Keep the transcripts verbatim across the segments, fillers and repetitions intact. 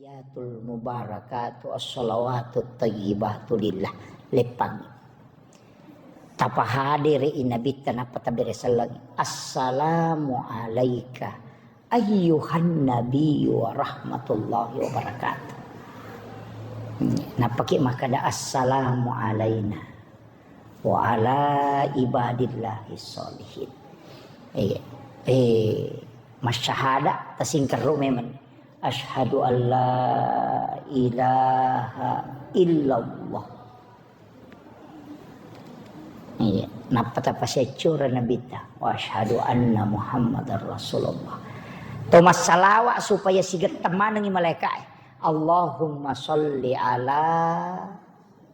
Yatul mubarakatu assalawatut thayyibatu lillah. Leppang. Tapahadere i Nabitta nappa tabere sellengi. Assalamu alaika ayyuhan nabiyyu wa rahmatullahi wa barakatuh. Nappaki makkada assalamu alaina wa ala ibadillahi sholihin. Eh, eh, masyahada tasingkerru memang. Asyhadu an la ilaha illallah. Iya, nappa tapaseccu ro Nabitta, wa asyhadu anna Muhammadar Rasulullah. To massalawa supaya sigetteng manengi malaikae. Allahumma sholli ala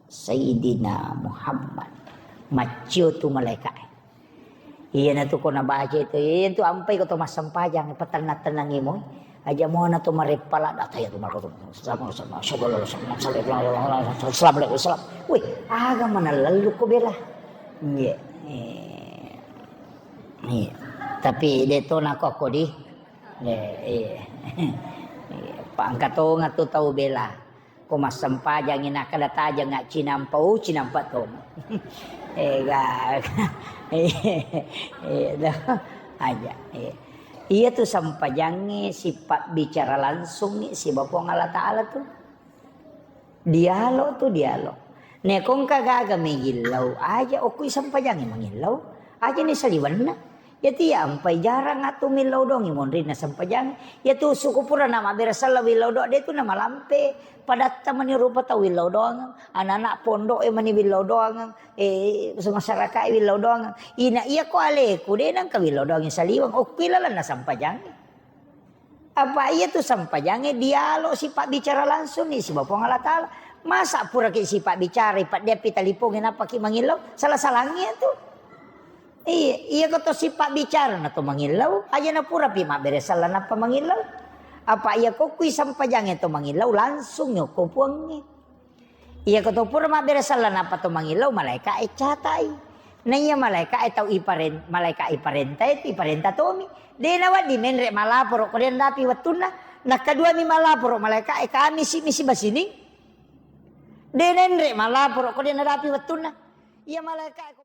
Sayyidina Muhammad. Maccio tu malaikae. Iyanatu ko nabaca itu, iyanatu ampai ko to massempajang, patenna-tennangi moi. Aja muana to mareppa ladda, taya tu malako to. Assalamualaikum, assalamualaikum, assalamualaikum. Wih, aga mana lalu ko bela. Iya. Eh, iya. Tapi de to nako ko di. Iya, iya. Iya, pangkatonga tu tau bela. Ko massempajangi nakkeda tajeng cinampa, oh, cinampa to. Ega. Iya, iya, do. Aja. Iya. Iya tu sempajangnge sipabbicara langsung siba Puang Allah Ta'ala tu. Dialog tu dialog. Neko engka gaga megillau, aja okui sempajangnge mangillau. Aja ni saliwenna. Iyatu iya ampai jarang atu millau doangngi monrinna sempajang. Iyatu suku purana mabbere selleng willau doang, de tu namalampe. Padatta mani rupa tau willau doangeng, anak-anak pondok e mani willau doangeng, eh, masyarakat e willau doangeng. Ina iya ko aleku de nengka willau doangngi saliweng, okui lalenna sempajang. Apa iya tu sempajangnge dialog sipabbicara langsung ni siba Puang Allah Ta'ala. Masa puraki sipabbicara, ipaddepi talipongnge nappaki mangillau, salah-salangngi tu. Iya, iya ko to sipabbicara na to mangillau, aja na purapi mabbere selleng nappa mangillau. Apa iya ko kui sempajangnge to mangillau, langsung yoko Puangnge. Iya ko to pura mabbere selleng nappa to mangillau, malaika e catai. Na iya malaika e tau iparen-, malaika iparenta itu, iparenta tomi. De nawedding menre malaporo ko de nadapi wettunna. Nakkaduami malaporo malaika e, kami si misi basining. De nenre malaporo ko de nadapi wettunna. Iya malaika e ko